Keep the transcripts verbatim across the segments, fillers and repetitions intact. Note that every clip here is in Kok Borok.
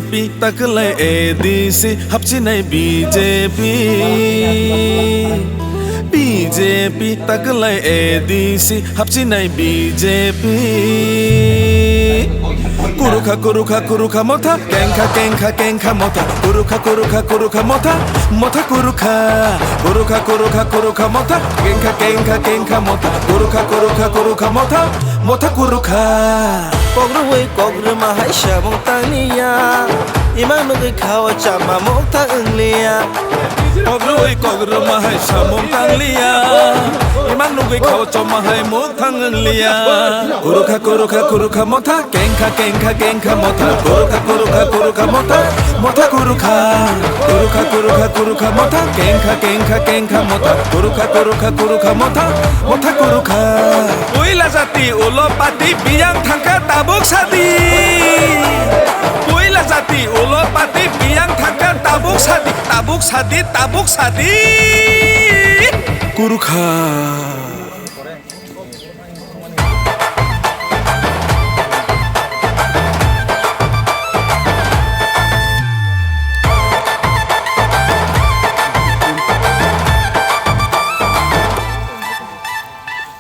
P takwlai A D C hapchinai B J P. B J P takwlai A D C hapchinai B J P. Kurukha, kurukha, kurukha motha, kengkha, kengkha, kengkha motha. Kurukha, kurukha, kurukha motha, motha kurukha. Kurukha, kurukha, kurukha motha, kengkha, kengkha, kengkha motha. Kurukha, kurukha, kurukha motha, motha kurukha. Kok rwui kok rwma hai samung tanglia, imang nugui khao chama mukthang wngliya. Kok rwui kok rwma hai samung tanglia, imang nugui khao chama hai mukthang wngliya. Kurukha, kurukha, kurukha motha, kengkha, kengkha, kengkha motha. Kurukha, kurukha, kurukha motha, motha kurukha. Kurukha, kurukha, kurukha motha, kengkha, kengkha, kengkha motha. Kurukha, kurukha, kurukha motha, motha kurukha. Puila jati ulo pati biyang thangkha tabuk sadi. Puila jati ulo pati biyang thangkha tabuk sadi, tabuk sadi, tabuk sadi. Kurukha.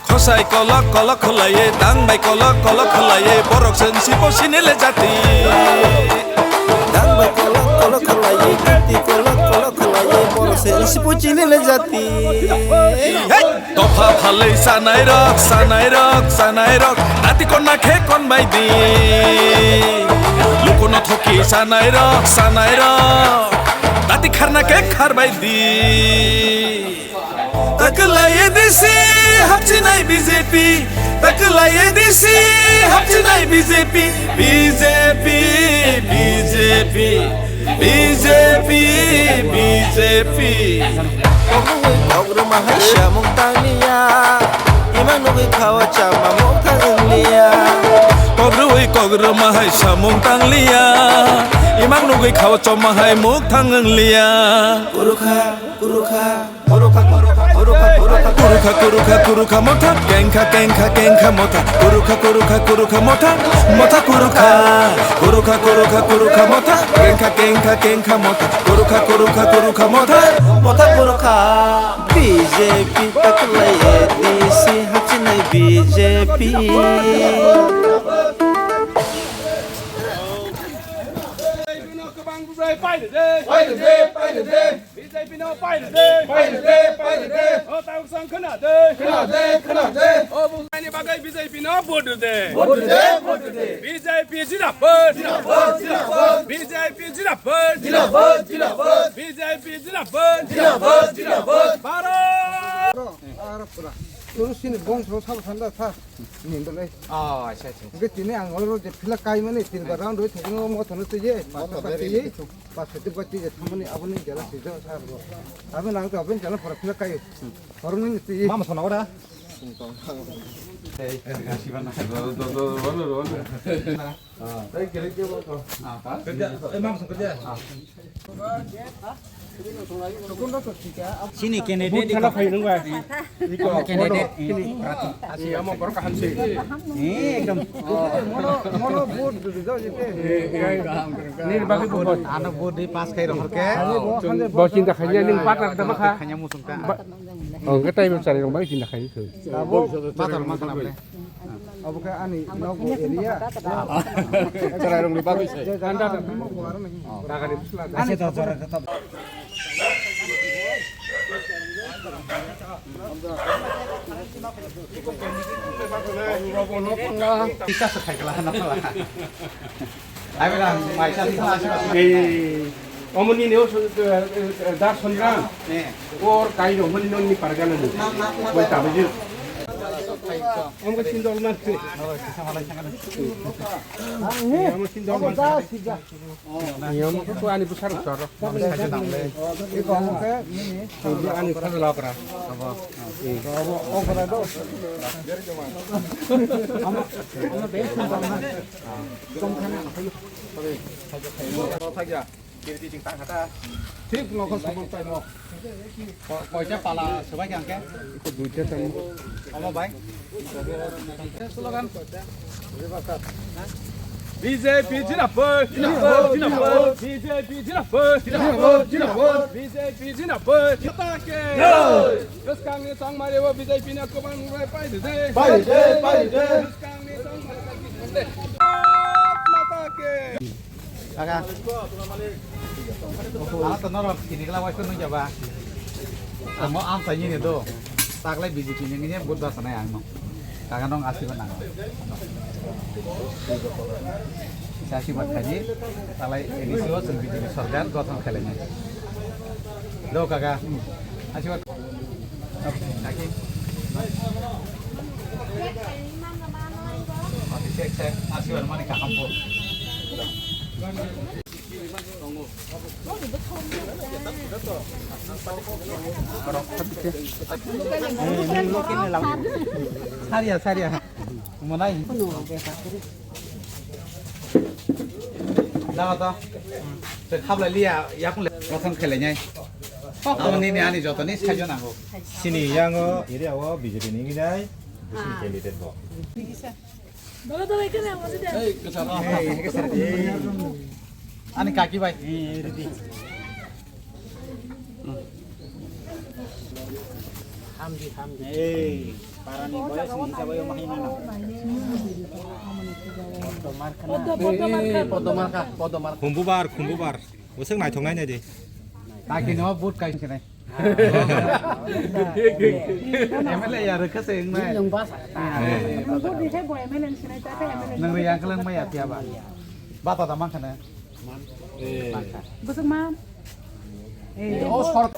Khosai kolok kolok khlaiwi, tang bai kolok kolok khlaiwi, borok se sipo sini le jati. Tang bai kolok kolok khlaiwi, titi kolok kolok khlaiwi, borok se sipo sini le jati. Hey! Topha phalwi sanai rok, sanai rok, sanai rok, tati konna khe kon bai di. Lukuno thoki sanai rok, sanai rok, tati kharna khe khar bai di. Takwlai A D C hapchinai B J P, takwlai A D C hapchinai B J P, B J P, B J P, B J P, B J P. Kok rwui kok rwma hai samung tanglia, imang nugui khao chama mukthang wngliya. Kok rwui kok rwma hai samung tanglia, imang nugui khao chama hai mukthang wngliya. Kurukha, kurukha. Kurukha, kurukha, kurukha, kurukha. Kurukha, kurukha, kurukha motha, kengkha, kengkha, kengkha motha. Kurukha, kurukha, kurukha motha, motha kurukha. Kurukha, kurukha, kurukha motha, kengkha, kengkha, kengkha motha. Kurukha, kurukha, kurukha motha, motha kurukha. B J P takwlai A D C hapchinai B J P. Kwbang bwsai pai rwdi. Pai rwdi, pai rwdi. B J P no pai rwdi. Pai rwdi, pai rwdi. O tauk sang khna de. Khna de, khna de. O bumani bagwi B J P no vote rwdi. Vote rwdi, vote rwdi. B J P jindabad. Jindabad, jindabad. B J P jindabad. Jindabad, jindabad. B J P jindabad. Jindabad, jindabad. Bharat. Aro pura. Turu sini bongso sabo thanda tha. Ni belai. Oh, acha, acha. Hingke tini ang oro je phila kaimani tin ba round roi thokno mo thono twi ye. Mo thokno twi ye. Pas pati pati je thamani aboni jala sijak sar bo. Aboni ang to aboni jala pora phila kai. Horong ni twi ye. Mama sona ora. Hey, kasih mana? Ro, ro, ro, ro, ro, ro. Ah. Tei kiri kiri bo to. Ah, pas. Kerja. Eh, mama sona kerja. Ah. Chini candidate. Bun thala phai nung bai. Amo candidate. Asi amo borok kaham si. Eh, ekdom. Mono, mono vote do do jete. Nini bagwi vote. Ano vote di pass khai rohor ke. Bo chinta khanya ning patar da makha. Khanya musung ta. Oh, ke time chari rong bai chinta khai. Patar ma kana ble. Obo khe ani nogo area. Chwrairokni bagwi se. Anda. Bagani bwsla. Ase to jora to. Tisa se khaikla na phala. Ai bela mai sa di khala se. Ei, omoni ne o, eh, eh, dar sonjang. Eh. Or kai do mani non ni pargana ni. Boi ta bujil. Om ka sindol man se. Om sindol man se. Niyom ko ani busar sor. Ani busar lokra. Thik nokho samung taimo. Ko-, koita pala sobai khe angkhe? Iko duita taimo. Omo bai. Slogan. B J P jinapur! Jinapur! Jinapur! B J P jinapur! Jinapur! Jinapur! B J P jinapur! Mata ki jai! Bwskangni tongmani o B J P no kwbang rwbai pai rwdi. Pai rwdi, pai rwdi. Bwskangni tongmani o B J P no Mata ki. Kaka. Ano to norok sini kla waisa nung jaba. Amo amsa yini do. Taklai B J P ni ngi budbar sanai ang no. Kaka nong asiba nang. Sa asiba khaji. Taklai A D C o chwng B J P sorkar gothon khlainai. Do kaka. Asiba. Kaki. Abhishek sir, asiba mani kaham bo. Saria, saria. Monai. Dawa to. Te khabla liya, yakung le. Kosong khele nyai. Kok to ni ni ani joto ni sajo nango. Sini yango area o B J P ni nai. Sini candidate bo. Dolo, dolo, ikkhe nang, masi de. Ei, kesana. Ani kaki bai. Hamdi, hamdi. Ei, parani boyos ni hisabe yo mahai mano. Podo, podo marka, podo marka, podo marka. Khumbubar, khumbubar. Usuk naithok nai nai di. Kaki no vote kai sinai. M L A ya rwkha se wngnai. Nang bo di khai bo M L A ni sinai ta khai M L A. Nang ri yang klang maya tiya ba. Bata da mang khana. Bwswk ma. Eh, o sor.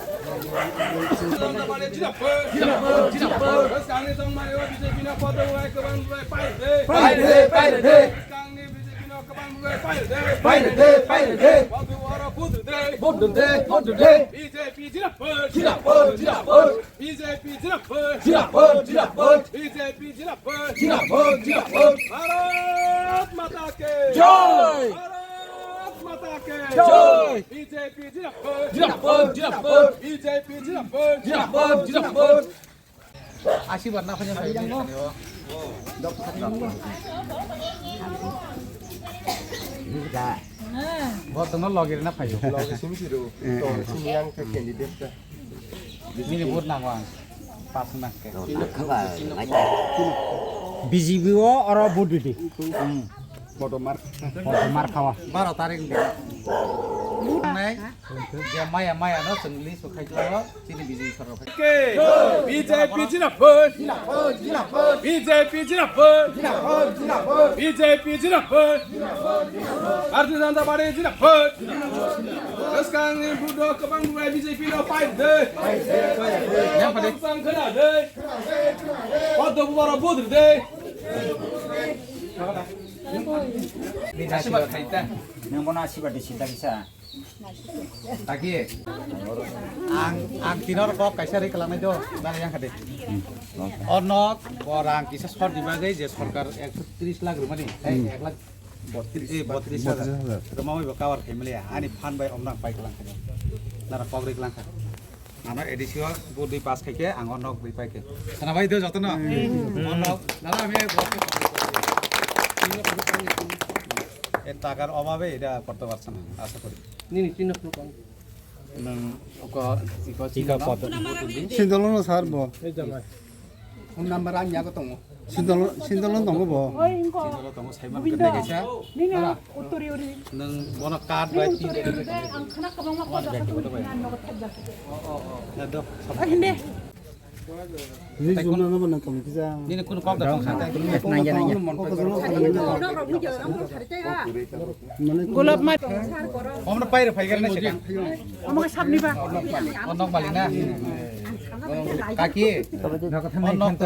Pai de, pai de. Pai rwdi, pai rwdi. Vote rwdi, vote rwdi. B J P jinapur. Jinapur, jinapur. B J P jinapur. Jinapur, jinapur. B J P jinapur. Jinapur, jinapur. Bharat Mata ki. Jai. Bharat Mata ki. Jai. B J P jinapur. Jinapur, jinapur. B J P jinapur. Jinapur, jinapur. Asibar na phanya phai ni sani o. Da. Bo tono logir na phai. Logi simi siro. To simi yang ke candidate ka. Nini vote nango ang. Pas na ke. B J P o oro vote didi. Kotor mar. Kotor mar khawa. Baro tarik ni. Nai. Je maya maya no chwng list bo khai tongo, chini B J P sorkar phai. Ke, B J P jinapur. Jinapur, jinapur. B J P jinapur. Jinapur, jinapur. B J P jinapur. Bharatiya Janata Party jinapur. Bwskangni budo kwbang bubai B J P no pai de. Yang pada. Bwskang khna de. Podo bubaro budri de. Asiba khaita. Nang bono asiba de sita kisa. Taki, ang, ang tinor kok kaisa ri kalanai do, nari yang kade. Onok, borang kisa sor di bagai je sorkar ekso tris lakh rumani, eh, ek lakh botris, eh, botris hajar. Rumah bai bakawar family ya, ani fan bai omrang pai kalang kade. Nara kok ri kalang kade. Ano A D C o bo dui pass khai khe, ang o nok dui pai khe. Khana bai do joto no? Hmm. O nok, nana ami e bo. E takar obabe eta korte parsa na, asa kori. Nini chinok no kong. Nang oko, iko iko chinok no. Sindolo no sar bo. Ei jamai. Phone number ang yago tongo. Sindolo, sindolo tongo bo. Oi, ingko. Sindolo tongo, Saiman Gobindo. Kene kaisa. Nini uttori uri. Nang bono card bai tin. Uttori uri de, ang khana kabang ma kota katu nang nogo thajak. Oh, oh, oh. Na do. Oi, hindi. Ni jumna no nang kam kisa. Nini kun kok da. Nang ya, nang ya. Kok jumna. Mane golap ma. Omna paira phaigar na chekang. Omo sabni ba. Onok mali na. Kaki. Onok to.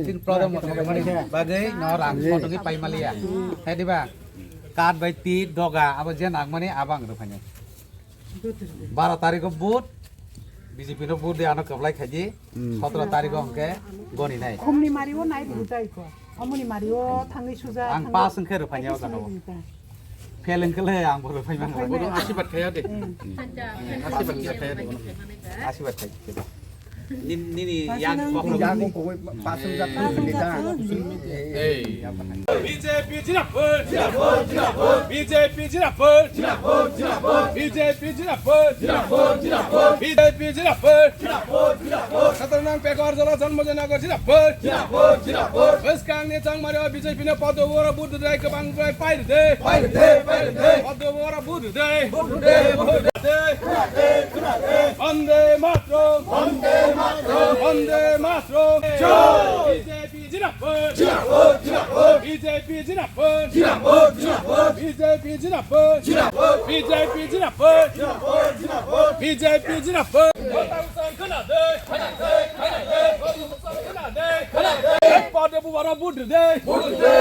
Tin problem mo thani mani. Bagai no rang mo thani pai maliya. Hai diba. Kat bai ti doga abo je nang mani abang ro phani. Baro tarikh o vote. B J P no vote de ano kablai khaji. Hmm. Sotro tarikh o hwnkhe goni nai. Khumni mari o nai butai ko. Amoni mari o thangwi suja. Ang pass hwnkhe rwphai ya o jaga o. Fail hwnkhe le ang bo rwphai mangla. Bono asirbad khaya de. Asirbad khaya de bono. Asirbad khai. Nini yang kok. Yang kok pasang jat. Hey. B J P Jinapur. Jinapur, Jinapur. B J P Jinapur. Jinapur, Jinapur. B J P Jinapur. Jinapur, Jinapur. B J P Jinapur. Jinapur, Jinapur. Khatarnang Pekar Jala Janmajan Nagar Jinapur. Jinapur, Jinapur. Bwskangni changmario B J P no podo oro vote rwdai kwbang bai pai rwdai. Pai rwdai, pai rwdai. Podo oro vote rwdai. Vote rwdai, vote rwdai. Vande Mataram. Vande Mataram. Vande Mataram. Jai. B J P Jinapur. Jinapur, jinapur. B J P Jinapur. Jinapur, jinapur. B J P Jinapur. Jinapur. B J P Jinapur. Jinapur, jinapur. B J P Jinapur. Vothangsong khwnadi. Khwnadi, khwnadi. Vothangsong khwnadi. Khwnadi. Podo bubaro vote rwdi. Vote rwdi.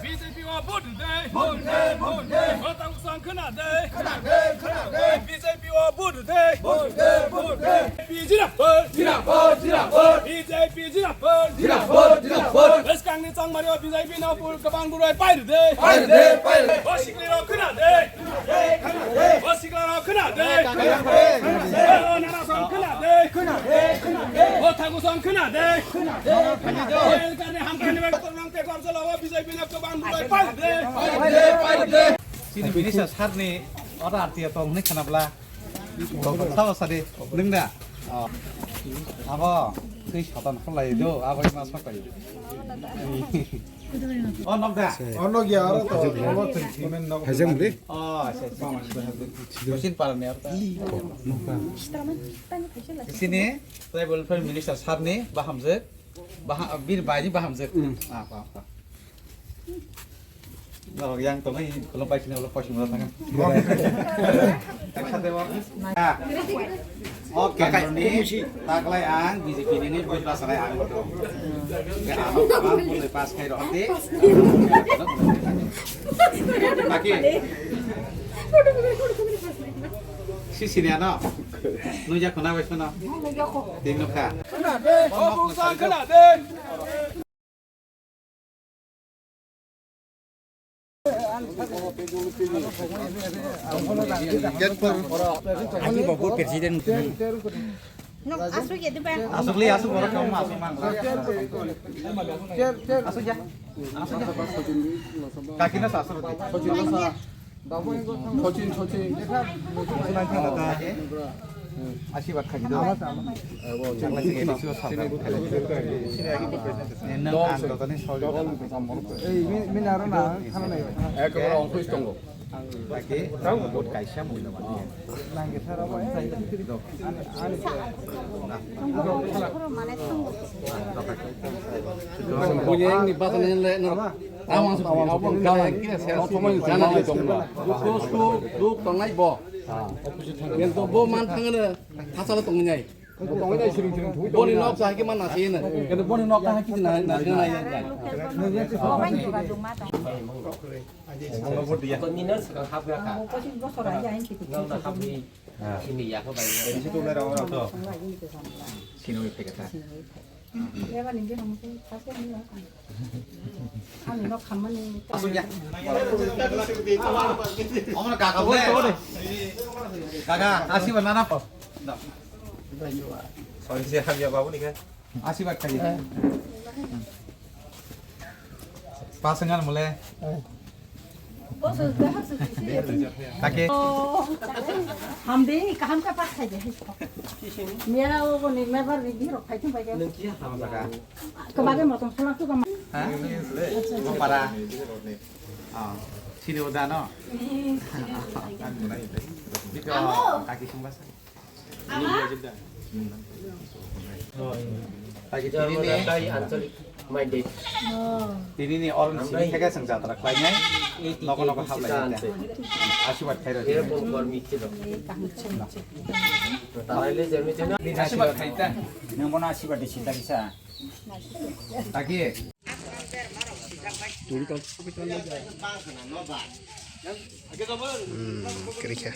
B J P o vote rwdi. Vote rwdi, vote rwdi. Vothangsong khwnadi. Khwnadi, khwnadi. B J P o vote rwdi. Vote rwdi, vote rwdi. B J P Jinapur. Jinapur, jinapur. B J P Jinapur. Jinapur, jinapur. Bwskangni changmario B J P no pur kwbang burwi pai rwdi. Pai rwdi, pai rwdi. O siklirok khwnadi. O siklirok khwnadi. O narasong khwnadi. O thangusong khwnadi. O elkarni hamkani bai kotornang pekor jala o B J P no kwbang burwi pai rwdi. Pai rwdi, pai rwdi. Chini minister sarni order R T O tong hwnwi khnabla. Sabo sadi, nwng da? Oh. Abo, twi soton khlai do, abo ma sokai. Oh, nok da? Oh, nok ya, aro to, abo twi simen nok. Hajang bli? Oh, acha, acha. Kosin parani aro ta. Nok da? Sini, tribal welfare minister sarni, bahamjek, bah-, bir baini bahamjek. Hmm. Ah, apa, apa. Norok yang tongo, ini belum paisini, belum paisini, belum tangan. Eksa dewa. Ah. O kendroni taklai ang B J P nini bujla sanai ang bodo. Ke ano kalam boleh pas kai rohte. Baki. Si sini ano. Nuja kona wes mana? Tino ka. Khwnadi, o bung sang khwnadi. Aki babu president. Nok asuk ya, diba? Asuk li, asuk borok kamu asuk mang. Asuk ya. Asuk ya. Kaki na asuk. Sachin, Sachin. Asirwad khaidi do. Chakla chikhe bisingo salka. Nang ang totoni sojok. Ei, mi, mi naro na, khana nai. Ekdom ongkhuis tongo. Baki, vote kaisa mulo mani. Nang ke sara bo. Ani, ani. Bunyeng ni basa ni le naro. Tamo ang supi, abang kaya kira saya supi, jana le tongba. Duk, duk, duk, tongnai bo. Yang to bo man thangana, thasala tongnai. Boni nok sa ke man nasi na. Yang to boni nok ta ki na, nasi na ya. Ko minor sa hap ya ka. Nang na hap ni. Sini ya ko bai. Sini tu na rawa to. Sini wi pekata. Asungya. Omo kaka bo. Kaka, asirwad nana po. Sorry, si hamya babu ni ka. Asirwad khaidi. Pasangan mole. Kake. Hamdi kaham ka pat khai de. Mera o ni mebar ni biro khai thum bai. Kebade motom sulang tu kama. Ha? Mo para. Ah, sini udah no. Kaki sumbasa. Tini ni, tini ni oron sini theke seng jatra khlainai, noko noko hablai ya. Asirwad khairok. Asirwad khaita. Nang bono asirwad di sinta kisa. Kaki. Hmm, kerja.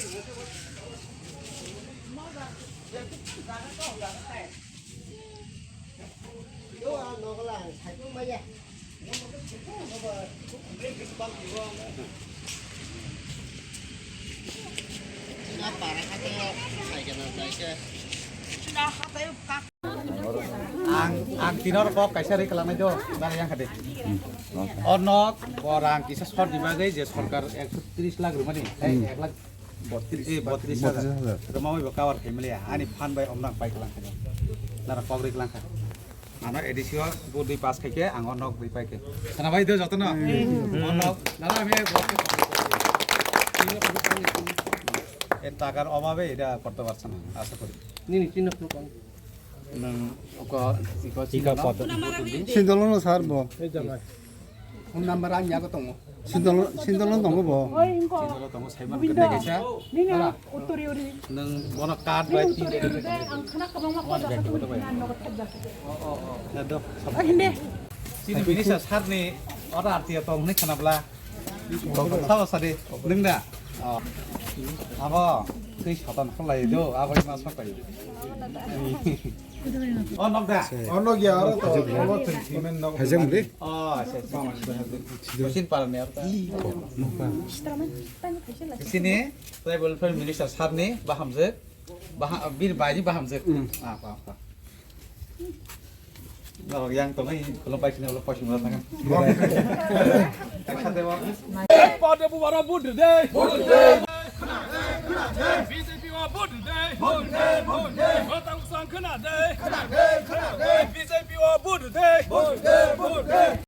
Ang, ang tinor kok kaisa ri kalangnai do, dara yang kade. O nok, o rang kisa sor di bagwi je sorkar ekso tris lakh rwmani, ei, ek lakh botris, eh, botris hajar. Rwmani bo cover khaimaliya, ani phan bai omrang pai kalang khaino. Dara kok ri kalang kha. Ano A D C o bo dui pass khaikhe, ang o nok dui paikhe. Sana bai do jotono. O nok, dara ami e takar obhabe eta korte parche na, asha kori. Nini chini phone kong. Nang oko, iko chini phone. Sindolo no sar bo. Phone number ang yago tongo. Sindolo, sindolo tongo bo. Oi, ingko. Sindolo tongo, Simon Gobindo. Kete kesa. Nini uttori uri. Nang bono card bai tin de. Ang khana kabang ma koda katu na nogo thajak. Oh, oh, oh. Na do. Ah, hindi. Sini minister sar ni order arti tong ni khana bla. Sabo sadi, nung da? Oh. Abo, twi satan kholai do, abo ima sokai. Oh, nok da? Oh, nok ya, aro to. Hajam de? Oh, acha, acha. Kosin paran ya, aro ta. Sini, Tribal Welfare Minister sir ni, bahamjak. Baha-, bir bai ni bahamjak. Hmm. Ah, apa, apa. Norok yang tongo, ini belum paisini, belum paisini, belum tangan. Pada bubarak vote de. Vote de. B J P wa vote de. Vote de, vote de. Batang sang khna de. Khna de, khna de. B J P wa vote de. Vote de, vote de.